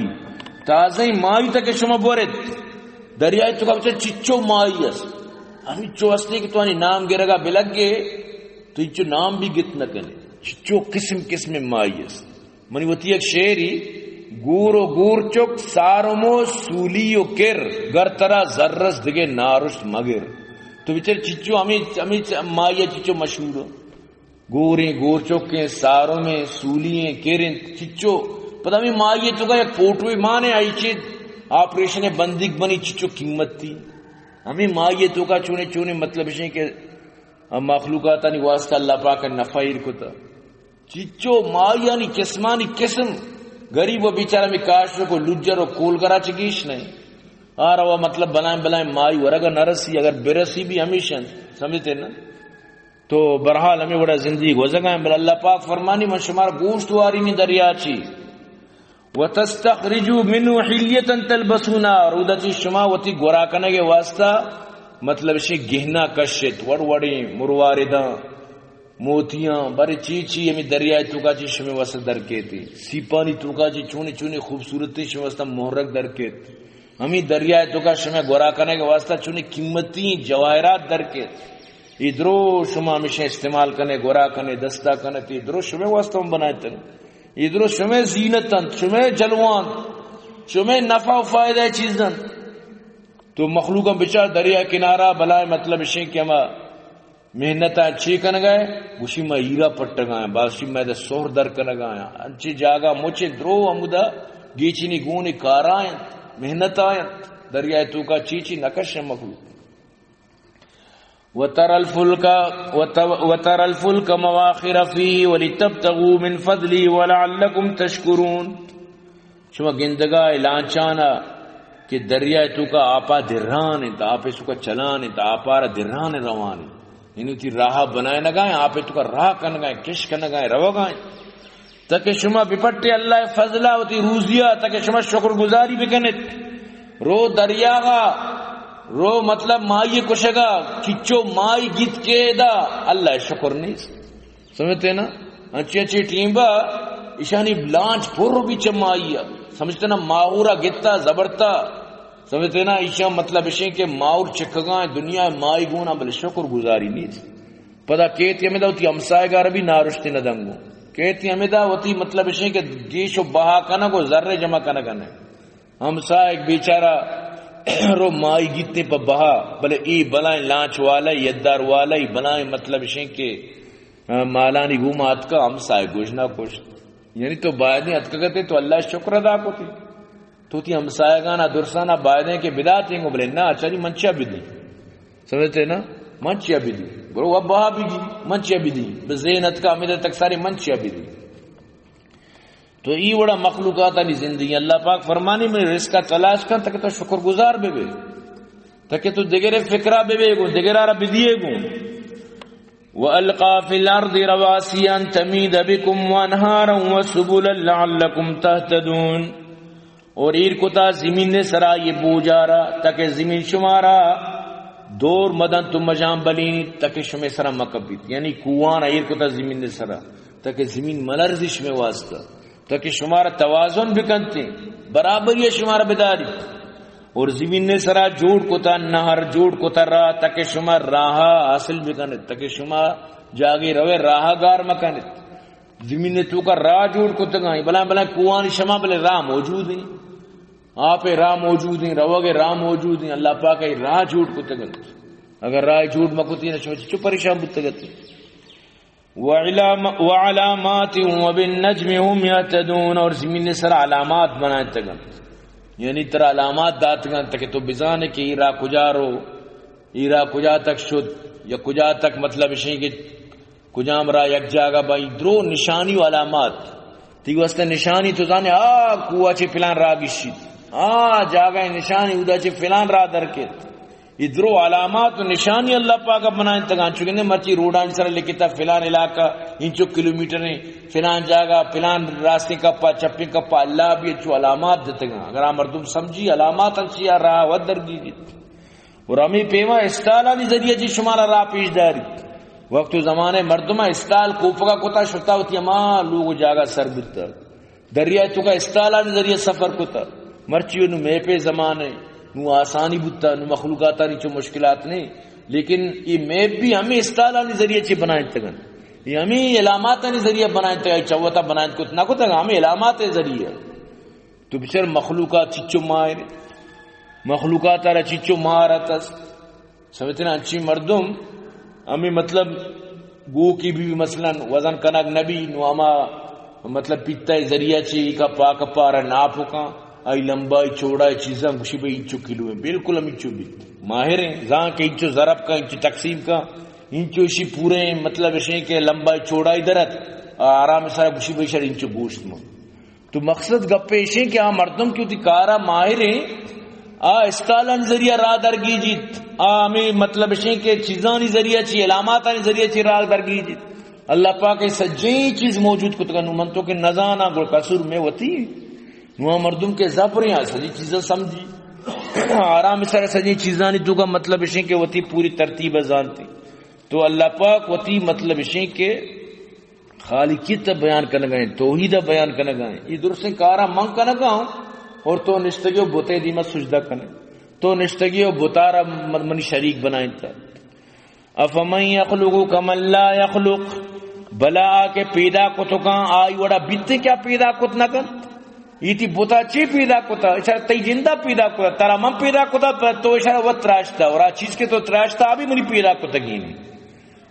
تازہ مائی تاکہ شما بورے۔ دریائے تو کا بچا چچو مائی است۔ ہمیں چو ہستے کہ تو آنی نام گرگا بلگے، تو چچو نام بھی گت نہ کنے۔ چچو قسم قسم مائی است۔ منی وتی یک شعری، گور و گور چک، سارم و سولی و کر، گر ترا زرس دگے نارشت مگر۔ تو بچار چچو ہمیں، ہمیں مائی چچو مشہور ہو۔ گوریں، گورچکیں، سارمیں، سولییں، کریں، چچو۔ پدا ہمیں مائی تو کا یک فوٹوے مانے آئی چے آپریشن بندیگ بنی چچو قیمت تھی۔ ہمیں مائی تو کا چونے چونے مطلب شیں کہ مخلوقاتانی واسطہ اللہ پاک نفع ایر کتا۔ چچو ماہیانی قسمانی قسم، غریب و بیچارہ میں کاشت کو لجر و کولگرا چگیش نہیں۔ آ روا مطلب بلائیں بلائیں ماہی ورگا نہ رسی، اگر برسی بھی ہمیشن، سمجھتے نا؟ تو بہرحال ہمیں وڑا زندگی گوزگا ہیں، بل اللہ پاک فرمانی من شمار گوشت واری نی دریا چی۔ وتستخرجوا منه حلية تلبسونها، اور اودا چی شما وتی گورا کنگے واسطہ، مطلب شی گہنا کشت، وڑ وڑیں مروارداں، موتیاں، بارے چی چی ہمیں دریائے توکا چی شمے واسطہ در کیتی، سیپانی توکا چی چونی چونی خوبصورتی شمے واسطہ مہرک در کیت۔ ہمیں دریائے توکا شمے گورا کنگے واسطہ چونی قیمتی جواہرات در کیت۔ یہ درو شما ہمیشہ استعمال کنے، گورا کنے، دستا کنے، تی درو شمے واسطہ ہم بنائے تن۔ یہ درو شمے زینت انت، شمے جلوان، شمے نفع و فائدہ چیز انت۔ تو مخلوقاں بچار دریا کنارا بلائے مطلب شیں کہ ہما محنت ء چے کنگ ء؟ گوشی، ما ہیرا پٹگ ء آں، باشی، ما ادا سہر در کنگ ء آں۔ انچیں جاگہ مچیں درو ہمودا گیچینی گون کار ء انت، محنت ء انت۔ دریائے توکا چی چی نہ کشیں مخلوق۔ وترى الفلك، وت-، وترى الفلك مواخر فيه ولتبتغوا من فضله ولعلكم تشكرون۔ شما گندگا اے لانچانا کہ دریائے توکا آپا دران انت، آپے توکا چلان انت، آپارا دران روان انت۔ یعنی وتی راہ بنائینگا ہیں، آپے توکا راہ کنگا ہیں، کش کنگا ہیں، روگا ہیں۔ تاکہ شما بپٹے اللہ فضلا وتی روزیا، تاکہ شما شکر گزاری بکنت۔ رو دریاغا، رو مطلب مائی کشگا، چچو مائی گیت کے دا، اللہ شکر نیست۔ سمجھتے نا؟ انچی انچی ٹیم با ایشانی لانچ پر بھی چمائی۔ سمجھتے نا؟ ماہورا گتا زبرتا۔ سمجھتے نا؟ ایشان مطلب اشیں کہ ماہور چکگاں دنیا مائی گونا، بل شکر گزاری نیست۔ پدا کیت کہ ہمیں دوتی ہمسائے گار بھی نارشتے نہ دنگو۔ کہتی ہمدا وتی مطلب اشیں کہ گیش و بہا کنگ و زر جمع کنگ نے۔ ہمساہگ بیچارہ رو ماہی گیتے پہ بہا، بلے ای بلائیں لانچ والا، یدار والا، ای بلائیں مطلب اشیں کہ، آ، مالانی گوما اتکا، ہمساہگ گوش نہ کشت۔ یعنی تو بایدیں اتکگتے تو اللہ شکر ادا کتے۔ تو تی ہمساہگانا درسانا بایدیں کہ بداتیں گو، بلے نہ، اچھا جی من چیا بدی؟ سمجھتے نا؟ من چیا بدی؟ برو اب بہا بگی، من چیا بدی؟ بس ذہن اتکا ہمیں تک سارے من چیا بدی؟ تو ای وڑا مخلوقاتانی زندگی، اللہ پاک فرمانی، من رزقا تلاش کن تاکہ تو شکر گزار بے بے، تاکہ تو دگرے فکرہ بے بے گو، دگرارا بدیے گو۔ وَأَلْقَى فِي الْأَرْضِ رَوَاسِيَ أَن تَمِيدَ بِكُمْ وَأَنْهَارًا وَسُبُلًا لَعَلَّكُمْ تَهْتَدُونَ۔ اور ایر کتا زمین سرا یہ بوجارا، تاکہ زمین شمارا دور مدن تو مجان بلینی، تاکہ شمے سرا مکبیت۔ یعنی کوان ایر کتا زمین سرا، تاکہ زمین ملرزی شمے واسطہ، تاکہ شمارا توازن بکنتے، برابری شمارا بداری۔ اور زمین سرا جوڑ کتا نہر، جوڑ کتا راہ، تاکہ شما راہ حاصل بکنت، تاکہ شما جاگے روے راہ گار مکنت۔ زمین توکا راہ جوڑ کتگاں، بلائیں بلائیں کوہانی شما بلے راہ موجود ہیں، آپ راہ موجود ہیں، روگ راہ موجود ہیں، اللہ پاک ای راہ جوڑ کتگنت۔ اگر راہ جوڑ مکتی نہ شما چو پریشان بوتگت۔ وعلام-، وعلامات وبالنجم هم يهتدون، اور زمین سر علامات بنائے تگنت، یعنی ترا علامات داتگنت کہ تو بزانے کہ ای راہ کجا رو، ای راہ کجا تک شد، یا کجا تک مطلب اشیں کہ کجام راہ یک جاگہ با، ای درو نشانی و علامات۔ تی واسطہ نشانی تو زانے، آ کوہ چے فلان راہ گشیت، آ جاگہ نشانی اودا چے فلان راہ درکیت۔ ای درو علامات و نشانی اللہ پاک بنائیں تگان، چونکہ مرچی روڈانی سر لکھتا فلان علاقہ انچو کلومیٹر ہیں، فلان جاگہ، فلان راستے کپا، چپیں کپا، اللہ بھی انچو علامات دتگان۔ اگر آ مردم سمجھی علامات انچی آ راہ ود درگیجیت۔ اور ہمیں پیما استالانی ذریعہ چی شمارا راہ پیش داری۔ وقت و زمانے مردم استال کوپگا کتا شتا ہوتی ہما لوگ و جاگہ سر بوتا۔ دریا توکا استالانی ذریعہ سفر کتا۔ مرچی نو میپے زمانے، نو آسانی بوتا، نو مخلوقاتانی چو مشکلات نہیں۔ لیکن یہ میپ بھی ہمیں استالانی ذریعہ چی بنائیں تگن۔ یہ ہمیں علاماتانی ذریعہ بنائیں تگن، چوتا بنائیں کت نہ کتا، ہمیں علامات ذریعہ۔ تو بچار مخلوقات چچو ماہر، مخلوقات را چچو مہارت است۔ سمجھتے نا، انچی مردم ہمیں مطلب گو کی بھی مثلاً وزن کنگ نبی، نو ہما مطلب پیتا ذریعہ چی کا پاک پارا ناپ کن، آئی لمبائی چوڑائی چیزاں گوشی بھئی انچو کلو ہیں، بالکل ہم انچو بیت۔ ماہر ہیں، زان کہ انچو ضرب کا، انچو تقسیم کا، انچو اشی پورے ہیں، مطلب اشیں کہ لمبائی چوڑائی درت، آرام سارا گوشی بھئی شر انچو گوشت من۔ تو مقصد گپ ایشیں کہ آ مردم کہ وتی کارا ماہر ہیں، آ استالانی ذریعہ راہ درگیجیت، آ ہمیں مطلب ایشیں کہ چیزانی ذریعہ چی، علاماتانی ذریعہ چی راہ درگیجیت۔ اللہ پاک ای سجیں چیز موجود کتگا، نو من تو کہ نزانا گڑ قصور میں وتی، نو آ مردم کہ زبریں آ سجیں چیزاں سمجھی، آرام سر سجیں چیزانی تو کا مطلب ایشیں کہ وتی پوری ترتیب زانتی۔ تو اللہ پاک وتی مطلب ایشیں کہ خالقیت بیان کنگا ہیں، توحید بیان کنگا ہیں۔ یہ درستیں کارا من کنگا ہوں اور تو نشتگی و بتے دیما سجدہ کنے۔ تو نشتگی و بتارا من-، منی شریک بنائیں تا۔ افمن یخلق کمن لا یخلق، بلا آ کہ پیدا کتو کان آئی وڑا بیتے کیا پیدا کت نہ کنت؟ ایتی بتا چی پیدا کتا؟ اشارہ تئی جندا پیدا کتا، ترا من پیدا کتا، پر تو اشارہ وت تراشتا، اور آ چیز کہ تو تراشتا، آ بھی منی پیدا کتگی نہیں۔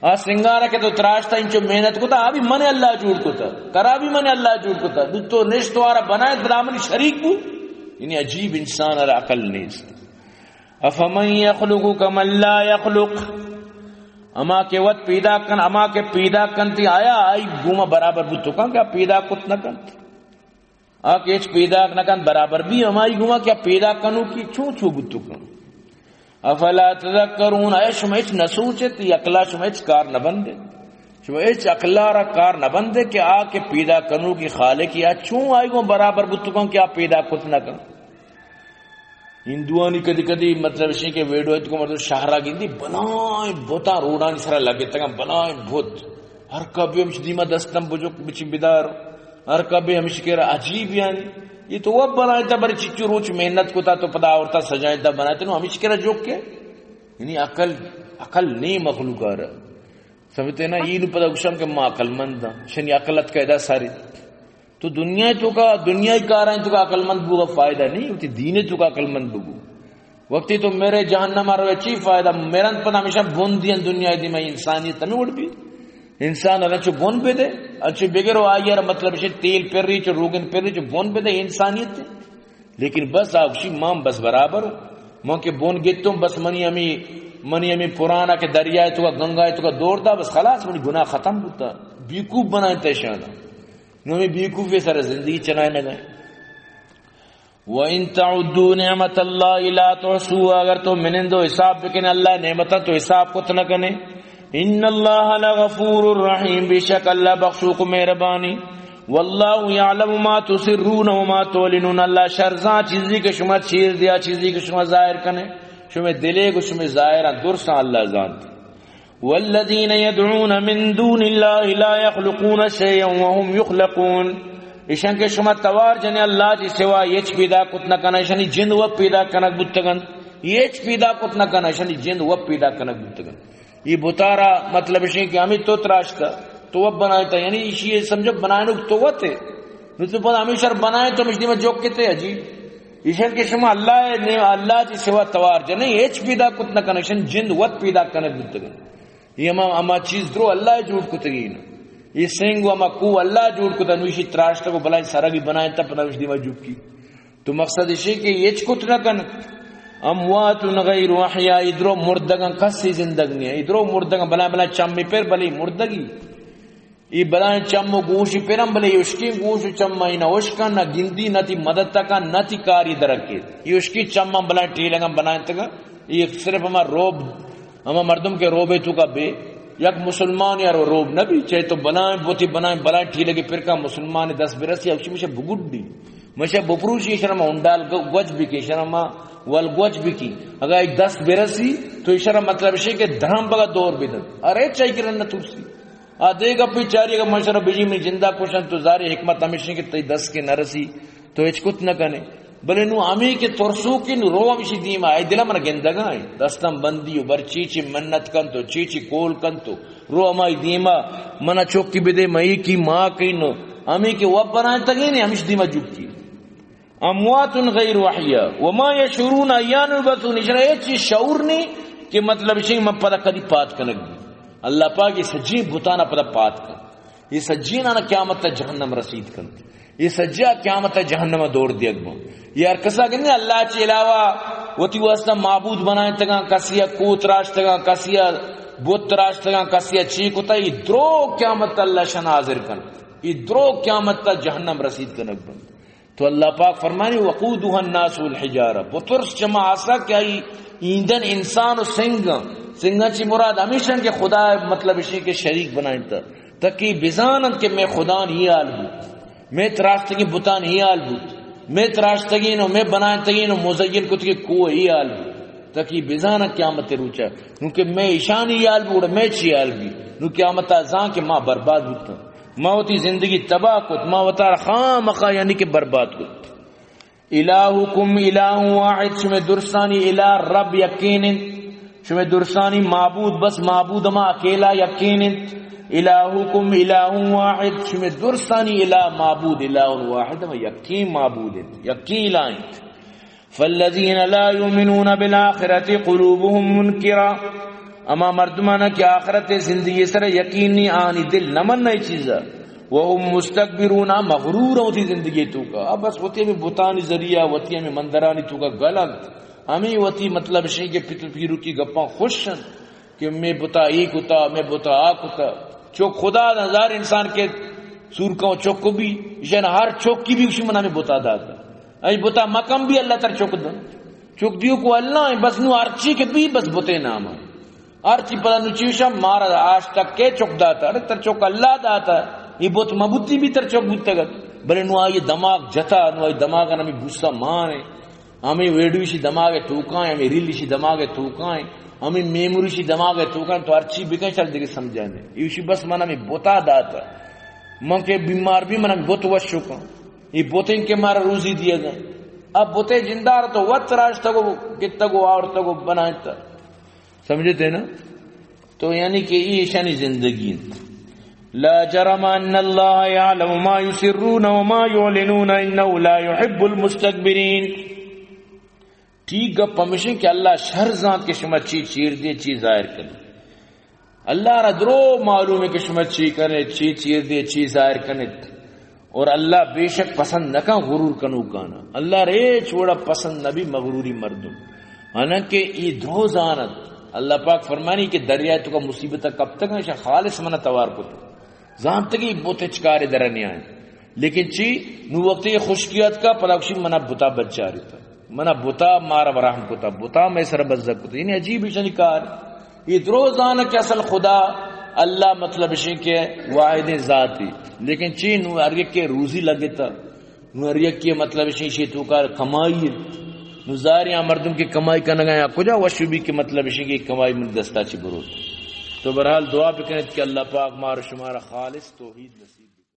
آ سنگارا کہ تو تراشتا انچو محنت کتا، آ بھی من اللہ جوڑ کتا، ترا بھی من اللہ جوڑ کتا، دو تو نشت وارا بنائے، ترا منی شریک بو۔ یعنی عجیب انسان را عقل نیست۔ افمن یخلق کمن لا یخلق، اما کہ وت پیدا کن، اما کہ پیدا کنتی، آیا آئی گوما برابر بوتو کان کہ پیدا کت نہ کنت؟ آ کہ ہچ پیداک نہ کنت برابر بی، ہمائی گوما کہ پیدا کنوکی چون چو بوتو کن۔ افلا تذکرون، اے شما ہچ نہ سوچت، یہ عقلا شما ہچ کار نہ بندے۔ شما ہچ عقلا را کار نہ بندے کہ آ کہ پیدا کنوکی خالق یا چون آئی گوما برابر بوتو کن کہ آ پیدا کت نہ کن۔ ہندوانی کدی کدی مطلب اشیں کہ ویڈیو ات کو مردم شہرا گندی بلائیں بوتاں روڈانی سرا لگتگاں، بلائیں بوت۔ ہر کبھی ہمش دیما دستم بجوک بچی بدار۔ ہر کبھی ہمش کہ عجیب یعنی۔ یہ تو وہ بلائیں تا بری چچو روچ محنت کو تا تو پدا آورتا سجائیں تا بنائے تنو ہمش کہ جوک کے۔ یعنی عقل، عقل نہیں مخلوق آ رہا۔ سمجھتے نا؟ اینو پدا گوشم کہ ما عقل مند ہاں، شنی عقل ات کا ادا ساری. تو دنیا تو کا، دنیای کاران تو کا عقل مند بوگا فائدہ نہیں، وتی دین تو کا عقل مند بگو. وقتی تو میرے جہنم آ روے چی فائدہ؟ میرن پدا ہمیشہ بون دین دنیا دی میں انسانیت ہمیں اڑ بھی. انسان اگر چو بون پہ دے، اچھو بگرو آئی یار مطلب شے تیل پر رہی، چو روگن پر رہی، چو بون پہ دے انسانیت. لیکن بس آ گوشی مان بس برابر ہوں. من کہ بون گتوں بس منی ہمی، منی ہمی پرانا کہ دریائے تو کا، گنگائے تو کا دور دا، بس خلاص منی گناہ ختم بوتا. بیوقوف بنائیں تیشانا. نو ہمیں بیوقوفی سر زندگی چلائے نہ گئے. وَإِن تَعُدُّوا نِعْمَتَ اللَّهِ لَا تُحْصُوهَا، اگر تو منند و حساب بکنے اللہ نعمتاں تو حساب کت نہ کنے. إِنَّ اللَّهَ لَغَفُورٌ رَحِيمٌ، بے شک اللہ بخشوک و مہربانی. وَاللَّهُ يَعْلَمُ مَا تُسِرُّونَ وَمَا تُعْلِنُونَ، اللہ شر زان چیزی کہ شما چیر دیا، چیزی کہ شما ظاہر کنے، شما دلے کو شما ظاہران درساں اللہ زانت. وَالَّذِينَ يَدْعُونَ مِن دُونِ اللَّهِ لَا يَخْلُقُونَ شَيْئًا وَهُمْ يُخْلَقُونَ، ایشان کہ شما توار جنے اللہ چی سوا ہچ پیدا کت نہ کنا، ایشانی جند و پیدا کنگ بوتگن، ہچ پیدا کت نہ کنا، ایشانی جند و پیدا کنگ بوتگن. یہ بتارا مطلب شے کہ ہمیں تو تراشتا، تو وت بنائتا، یعنی ایشی یہ سمجھو بنائنوک تو وت ہے. نو تو پدا ہمیں شر بنائے تو مجھ دیما جوک کتے عجیب. ایشان کہ شما اللہ نے، اللہ چی سوا توار جنے ہچ پیدا کت نہ کنا، ایشان جند وت پیدا کنگ بوتگن. یہ ہما، ہما چیز درو اللہ جوڑ کتگی نا. یہ سنگ و ہما کو اللہ جوڑ کتا، نوشی تراشتگ و بلائیں سرگی بنائیں تا پدا نوش دیما جوکی. تو مقصد اشی کہ ہچ کت نہ کن. اموات غیر احیاء، ادرو مردگاں کسی زندگ نہیں. ادرو مردگاں بلائیں بلائیں چمی پر بلے مردگی. ای بلائیں چم و گوشی پرم بلے اشکین گوش و چم اینا اشکن نہ گندی نہ تی مدد تکن نہ تی کاری درکیت. ای اشکین چم بلائیں ٹیلگاں بنائیں تگا. یہ صرف ہما روب، ہما مردم کے روبے تو کا بے، یک مسلمان یار روب نہ بھی، چاہے تو بلائیں بوتی بنائیں، بلائیں ٹھیلے کے پر کا مسلمان دس برسی، اوشی مشے بگڈی، مشے بپروشی، شرم انڈال گ-، گوج بکی، شرم ول گوج بکی. اگر ایک دس برسی، تو اشارہ مطلب شے کہ دھرم بگا دور بدن. ارے چاہی کرن نہ ترسی. آ دے گپی چاری اگر مشرا بجی منی جندا کشن، تو زاری حکمت ہمیشی کہ تی دس کے نہ رسی. تو ہچ کت نہ کنے. بلے نو ہمے کہ ترسوکیں نو رو ہمشی دیما، اے دل من گندگا ایں. دستم بندی و بر چی چی منت کنت و چی چی کول کنت و رو ہمائی دیما، منا چوکی بدے، مئی کی ماں کئی نو. ہمے کہ وب بنائیں تگیں نے، ہمش دیما جکی. اموات غیر احیاء وما یشعرون ایان یبعثون، اشرا اے چی شعور نہیں کہ مطلب شنگ من پدا کدی پات کنگ. اللہ پاک یہ سجی بتانا پدا پات کن. یہ سجینانا قیامت تا جہنم رسید کنت. یہ سجا قیامت تا جہنم دور دیگ بن. یہ ہر کسا کہ نہیں اللہ چی علاوہ وتی واسطہ معبود بنائیں تگاں، کسیا کوت راشتگاں، کسیا بت راشتگاں، کسیا چی کتا، یہ درو قیامت تا اللہ شن حاضر کنت. یہ درو قیامت تا جہنم رسید کنگ بن. تو اللہ پاک فرمانی، وقودها الناس والحجارہ، بترس چما آسا کہ آئی ایندن انسان و سنگاں، سنگاں چی مراد ہمیشن کہ خدا مطلب اشی کہ شریک بنائیں تا، تاکہ بزانن کہ میں خدا نی حال بوت، میں تراشتگی بتان ہی حال بوت، میں تراشتگین و میں بنائیں تگین و مزین کت کہ کو ہی حال بوت، تاکہ بزانن قیامت روچا، نو کہ میں اشانی حال بوت، میں چی حال بی، نو قیامت زان کہ ما برباد بوتن. ما وتی زندگی تباہ کت، ما وتارا خامخا یعنی کہ برباد کت. الہکم الہ واحد، شمے درسانی الہ رب یقین انت، شمے درسانی معبود بس معبود ما اکیلا یقین انت. الہکم الہ واحد، شمے درسانی الہ معبود الہ واحد ما یقین معبود انت، یقین الہ انت. فالذین لا یؤمنون بالآخرة قلوبهم منکرة، اما مردمانا کہ آخرت زندگی سر یقین نی، آنی دل نمن نئی چیزا. وهم مستکبرون، مغرور ہوتی زندگی توکا. اب بس وتی ہمیں بتانی ذریعہ، وتی ہمیں مندرانی توکا گلنت. ہمیں وتی مطلب شئی کہ پت پیرو کی گپاں خوش انت. کہ میں بتا ای کتا، میں بتا آ کتا. چوک خدا دا ہزار انسان کے سور کا چوک کو بھی، ایشان ہر چوک کی بھی اسی منا میں بتا داتا. ای بتا مکم بھی اللہ تر چوک دن. چوک دیو کو اللہ ہے، بس نو ہر چی کے بھی بس بتے نام ہے. ہر چی پدا نو چیشا مارا آج تک کے چوک داتا، ارے تر چوک اللہ داتا. یہ بت مبوتی بھی تر چوک بوتگت. بلے نو آئی دماغ جتا، نو آئی دماغ نمی بوسا مانے. ہمیں ویڈیو شی دماغ توکائیں، ہمیں ریل شی دماغ توکائیں، ہمیں میموری شی دماغ توکائیں، تو ہر چی بکن چل دیگه سمجھانے. ایشی بس من ہمیں بتا داتا. من کہ بیمار بھی من بت وش کن. یہ بتیں کہ مارا روزی دیا گئے. اب بتے جندار تو وت راشتگو، گتگو، آورتگو، بنائتا. سمجھتے نا؟ تو یعنی کہ ایشانی زندگی انت۔ لا جرم ان اللہ یعلم ما یسرون وما یعلنون انہ لا یحب المستکبرین۔ ٹھیک گپ ہمیشیں کہ اللہ شر زانت کہ شما چی چیر دے، چی ظاہر کرے۔ اللہ را درو معلوم ہے کہ شما چی کرے، چی چیر دے، چی ظاہر کنت۔ اور اللہ بے شک پسند نہ کن غرور کنوکانا۔ اللہ رے چھوڑا پسند نہ بھی مغروری مردم۔ حالانکہ ای درو زانت۔ اللہ پاک فرمانی کہ دریائے تو کا مصیبت کب تک ہے، خالص منا توار کو تو۔ زانتگی بوت ہچ کارے در نیائیں۔ لیکن چی؟ نو وقت یہ خشکی آتکا، پدا گوشی منا بتا بچاری تا۔ منا بتا مارا ورحم کتا، بتا میں سر بزگ کتا۔ یعنی عجیب ایشانی کار۔ یہ درو زانہ کہ اصل خدا اللہ مطلب اشیں کہ واحد ذاتی۔ لیکن چی؟ نو ہر یک کے روزی لگتا۔ نو ہر یک کے مطلب اشیں شی تو کار کمائی ہے۔ نو ظاہر یا مردم کے کمائی کنگا یا کجا وشو بھی کہ مطلب اشیں کہ کمائی من دستا چی برو۔ تو بہرحال دعا بکنت کہ اللہ پاک مار شمارا خالص توحید نصیب